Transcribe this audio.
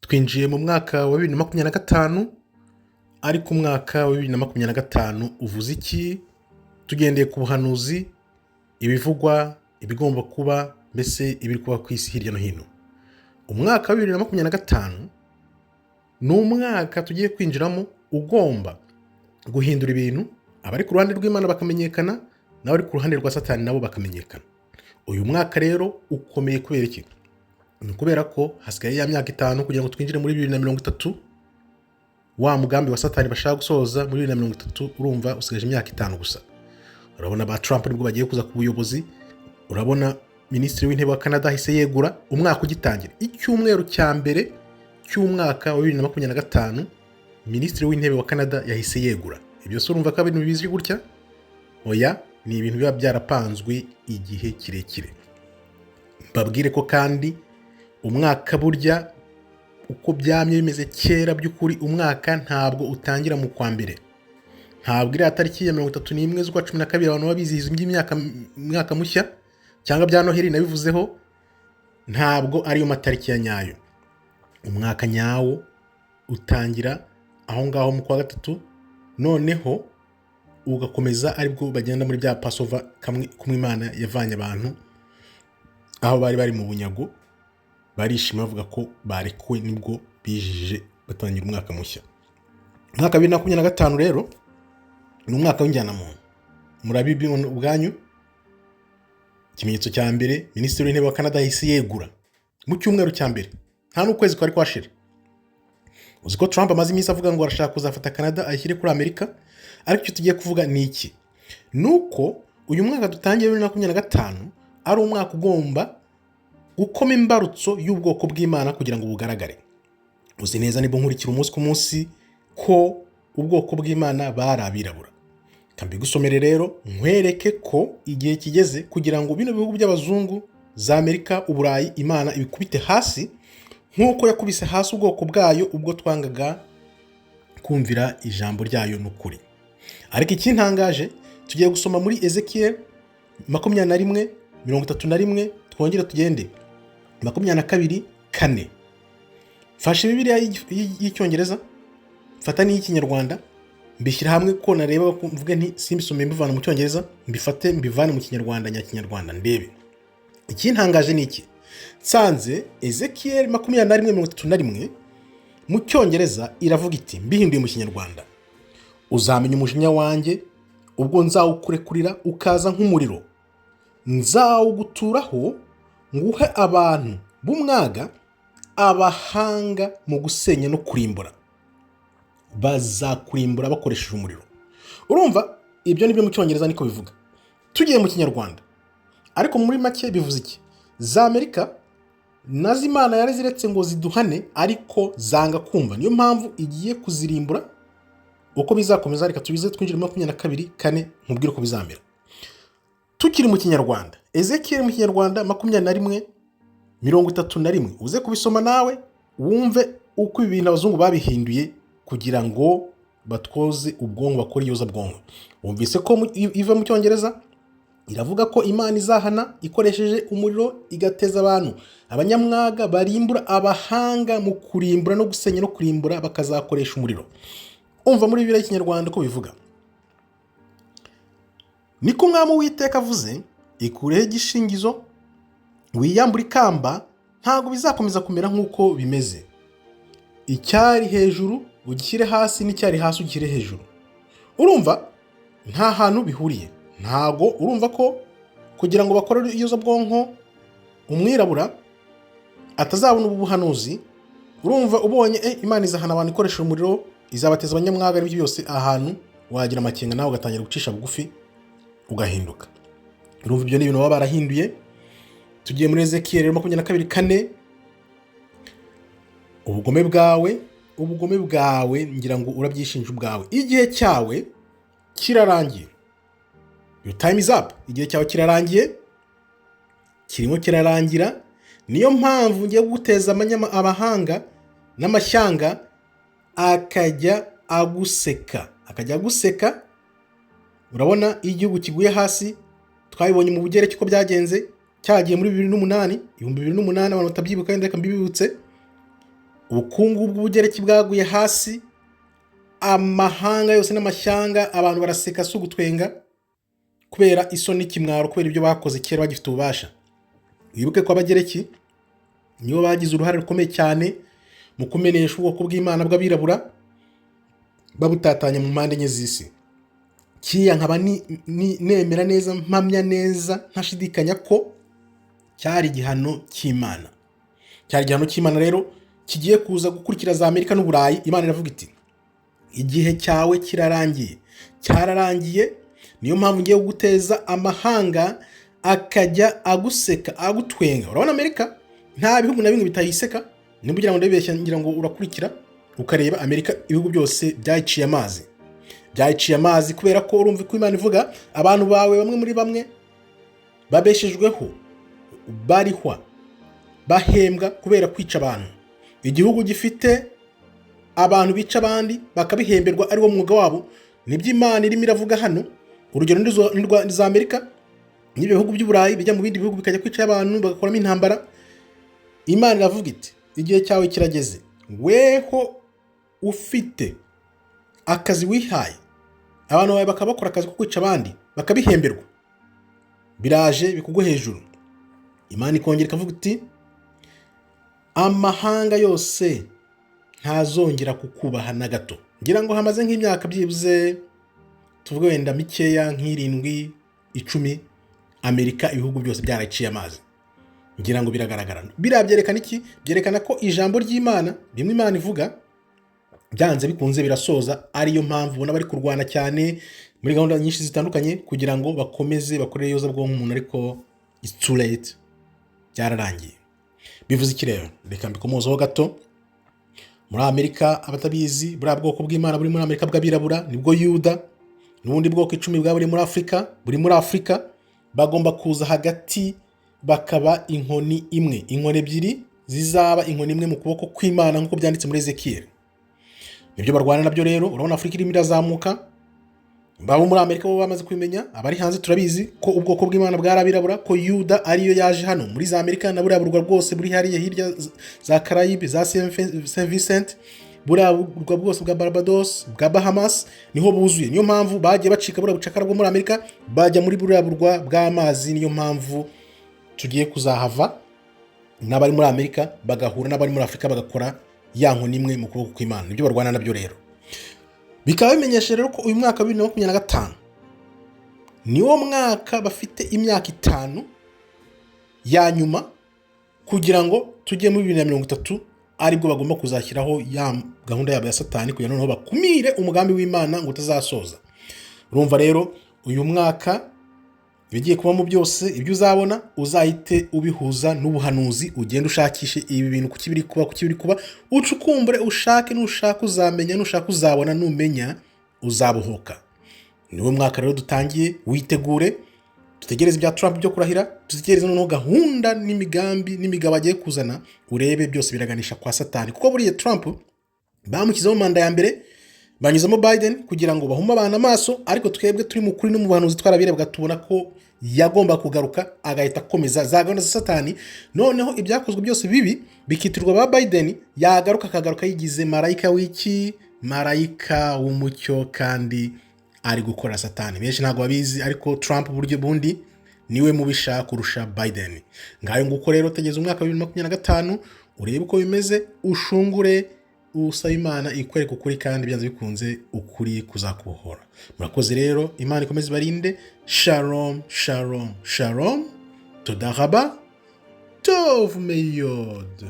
Twinjiye mu mwaka wa 2025, ariko umwaka wa 2025 uvuze iki? Tugendeye ku buhanuzi, ibivugwa, ibigomba kuba, mbese ibiri kuba ku isi hirya no hino. Umwaka wa 2025 ni umwaka tugiye kwinjiramo ugomba guhindura ibintu, abari ku ruhande rw'Imana bakamenyekana, n'abari ku ruhande rwa Satani nabo bakamenyekana. Uyu mwaka rero ukomeye kubera iki? Ni ukubera ko hasigaye ya myaka 5 kugira ngo twinjire muri 2030, wa mugambi wa Satani bashaka gusoza muri 2030. Urumva usigaje imyaka 5 gusa. Urabona ba Trump nibwo bagiye kuza ku buyobozi. Urabona Minisitiri w'Intebe wa Canada ahise yegura umwaka ugitangira. Icyumweru cya mbere cy'umwaka wa 2025, Minisitiri w'Intebe wa Canada yahise yegura. Ibyo se urumva ko ibintu bizwi gutya? Oya, ni ibintu biba byarapanzwe igihe kirekire. Mbabwire ko kandi umwaka burya uko byamye bimeze kera, by'ukuri umwaka ntabwo utangira mu kwa mbere. Ntabwo iriya tariki ya 31 z'ukwa 12 abantu baba bizihiza iby'imyaka, umwaka mushya cyangwa bya Noheli nabivuzeho, ntabwo ariyo matariki ya nyayo. Umwaka nyawo utangira aho ngaho mu kwa gatatu, noneho ugakomeza aribwo bagenda muri bya Passover, kamwe kumwe Imana yavanye abantu aho bari bari mu bunyago, barishima bavuga ko barekuwe, nibwo bijije batangira umwaka mushya. Umwaka wa 2025 rero ni umwaka w'injyanamuntu, murabibona ubwanyu. Ikimenyetso cya mbere, Minisitiri w'Intebe wa Canada yahise yegura mu cyumweru cya mbere, nta n'ukwezi kwari kwashira. Uzi ko Trump amaze iminsi avuga ngo arashaka kuzafata Canada ayishyire kuri Amerika. Ariko icyo tugiye kuvuga ni iki? Ni uko uyu mwaka dutangiye, 2025, ari umwaka ugomba gukoma imbarutso y'ubwoko bw'Imana kugira ngo bugaragare. Uzi neza niba nkurikira umunsi ku munsi ko ubwoko bw'Imana bari abirabura. Mbigusomere rero nkwereke ko igihe kigeze kugira ngo bino bihugu by'abazungu za Amerika, Uburayi, Imana ibikubite hasi nk'uko yakubise hasi ubwoko bwayo ubwo twangaga kumvira ijambo ryayo n'ukuri. Ariko ikintangaje, tugiye gusoma muri Ezekiel 21:31, twongere tugende 22:4. Mfashe Bibiliya y'Icyongereza, mfata n'iy'Ikinyarwanda, mbishyira hamwe ko nareba mvuge nti simbisome mbivana mu Cyongereza, mbifate mbivane mu Kinyarwanda nyakinyarwanda ndebe. Ikintangaje ni iki? Nsanze Ezekiel 21:31 mu Cyongereza iravuga iti, mbihinduye mu Kinyarwanda: "Uzamenya umujinya wanjye ubwo nzawukurekurira ukaza nk'umuriro, nzawuguturaho nguhe abantu b'umwaga, abahanga mu gusenya no kurimbura, bazakurimbura bakoresheje umuriro." Urumva ibyo ni byo mu Cyongereza niko bivuga. Tugiye mu Kinyarwanda ariko, muri make bivuze iki? Za Amerika nazo Imana yaraziretse ngo ziduhane, ariko zanga kumva, niyo mpamvu igiye kuzirimbura. Uko bizakomeza, reka tubize twinjire muri 22:4, nkubwire uko bizamera. Tukiri mu Kinyarwanda, Ezekiel mu Kinyarwanda 21:31, uze kubisoma nawe wumve uko ibi bintu abazungu babihinduye kugira ngo batwoze ubwonko, bakore iyozabwonko. Wumvise ko iva mu Cyongereza iravuga ko Imana izahana ikoresheje umuriro, igateza abantu abanyamwaga barimbura, abahanga mu kurimbura no gusenya no kurimbura, bakazakoresha umuriro. Umva muri Bibiliya y'Ikinyarwanda uko bivuga: "Niko Umwami Uwiteka avuze, ikureho igishingizo, wiyambure ikamba, ntabwo bizakomeza kumera nk'uko bimeze. Icyari hejuru ugishyire hasi, n'icyari hasi ugishyire hejuru." Urumva nta hantu bihuriye. Ntabwo urumva ko kugira ngo bakore iyozabwonko umwirabura atazabona ubu buhanuzi? Urumva ubonye Imana izahana abantu ikoresheje umuriro, izabateza abanyamwaga n'ibyo byose, ahantu wagira amakenga nawe ugatangira gucisha bugufi ugahinduka. Urumva ibyo ni ibintu baba barahinduye. Tugiye muri Ezekiyeli rero 22:4: "Ubugome bwawe, ubugome bwawe, ngira ngo urabyishinja ubwawe, igihe cyawe kirarangiye." Your time is up. Igihe cyawe kirarangiye, kirimo kirarangira. Niyo mpamvu ngiye guteza abahanga n'amashyanga akajya aguseka, akajya aguseka. Urabona iyo igihugu kiguye hasi, twabibonye mu Bugereki ko byagenze cyagiye muri 2008, 2008, abantu batabyibuka wenda reka mbibibutse. Ubukungu bw'Ubugereki bwaguye hasi, amahanga yose n'amashyanga, abantu baraseka si ugutwenga, kubera isoni n'ikimwaro, kubera ibyo bakoze kera bagifite ububasha. Wibuke ko Abagereki nibo bagize uruhare rukomeye cyane mu kumenesha ubwoko bw'Imana bw'abirabura, babutatanya mu mpande enye z'isi. Kiriya nkaba nemera neza, mpamya neza ntashidikanya ko cyari igihano cy'Imana. Cyari igihano cy'Imana rero kigiye kuza gukurikira za Amerika n'Uburayi. Imana iravuga iti: "Igihe cyawe kirarangiye, cyararangiye. Niyo mpamvu ngiye kuguteza amahanga akajya aguseka, agutwenga." Urabona Amerika nta bihugu na bimwe bitayiseka. Nimba ugira ngo ndabibeshya, ngira ngo urakurikira ukareba Amerika, ibihugu byose byayiciye amazi, byayiciye amazi, kubera ko urumva ko Imana ivuga: "Abantu bawe bamwe muri bamwe babeshejweho, barihwa, bahembwa kubera kwica abantu." Igihugu gifite abantu bica abandi bakabihemberwa, ari wo mwuga wabo, nibyo Imana irimo iravuga hano. Urugero ni za Amerika n'ibyo bihugu by'Uburayi bijya mu bindi bihugu bikajya kwica abantu, bagakoramo intambara. Imana iravuga iti: "Igihe cyawe kirageze, weho ufite akazi wihaye, abantu bawe bakaba bakora akazi ko kwica abandi bakabihemberwa, biraje bikugwe hejuru." Imana ikongera ikavuga iti: "Amahanga yose ntazongera kukubaha na gato." Ngira ngo hamaze nk'imyaka byibuze, tuvuge wenda mikeya, nk'irindwi, 10, Amerika ibihugu byose byaraciye amazi. Ngira ngo biragaragara. Biriya byerekana iki? Byerekana ko ijambo ry'Imana rimwe Imana ivuga, byanze bikunze birasoza. Ariyo mpamvu ubona bari kurwana cyane muri gahunda nyinshi zitandukanye kugira ngo bakomeze bakore iyozabwonko umuntu, ariko it's too late, byararangiye. Bivuze iki rero? Reka mbikomozeho gato. Muri Amerika, abatabizi, buriya bwoko bw'Imana buri muri Amerika bw'abirabura nibwo Yuda, n'ubundi bwoko 10 bwa buri muri Afurika, buri muri Afurika, bagomba kuza hagati bakaba inkoni imwe, inkoni ebyiri zizaba inkoni imwe mu kuboko kw'Imana, nk'uko byanditse muri Ezekiyeli. Nibyo barwana nabyo rero. Urabona Afurika irimo irazamuka. Babo muri Amerika bo bamaze kubimenya, abari hanze turabizi ko ubwoko bw'Imana bwari abirabura, ko Yuda ariyo yaje hano muri za Amerika na buriya burwa bwose buri hariya hirya za Caraïbes, za Saint Vincent, buriya burwa bwose bwa Barbados, bwa Bahamas, niho buzuye. Niyo mpamvu bagiye bacika buriya bucakara bwo muri Amerika, bajya muri buriya burwa bw'amazi. Niyo mpamvu tugiye kuzahava, n'abari muri Amerika bagahura n'abari muri Afurika, bagakora ya nkoni imwe mu kuboko kw'Imana. Nibyo barwana nabyo rero. Bikaba bimenyesha rero ko uyu mwaka wa 2025 niwo mwaka bafite imyaka 5 ya nyuma kugira ngo tujye muri 2030, aribwo bagomba kuzashyiraho ya gahunda yabo ya Satani, kugira noneho bakumire umugambi w'Imana ngo utazasoza. Urumva rero uyu mwaka ibigiye kubamo byose, ibyo uzabona uzahite ubihuza n'ubuhanuzi, ugende ushakishe ibi bintu kuki biri kuba, kuki biri kuba, ucukumbure, ushake. Nushaka uzamenya, nushaka uzabona, numenya uzabohoka. Niwo mwaka rero dutangiye, witegure. Dutegereze ibya Trump byo kurahira, dutegereze noneho gahunda n'imigambi n'imigabo agiye kuzana, urebe byose biraganisha kwa Satani. Kuko buriya Trump bamushyizeho manda ya mbere, banyuzamo Biden kugira ngo bahume abantu amaso, ariko twebwe turi mu kuri no mu buhanuzi twarabirebwa, tubona ko yagomba kugaruka agahita akomeza za gahunda za Satani. Noneho ibyakozwe byose bibi bikitirwa ba Biden, yagaruka akagaruka yigize marayika w'iki? Marayika w'umucyo, kandi ari gukora Satani. Benshi ntabwo babizi, ariko Trump uburyo bundi niwe mubisha kurusha Biden. Ngayo nguko rero, tegeza umwaka wa 2025 urebe uko bimeze, ushungure, usaba Imana ikwereka ukuri, kandi byanze bikunze ukuri kuzakubohora. Murakoze rero, Imana ikomeze ibarinde. Shalom, shalom, shalom, toda raba, tov meyod.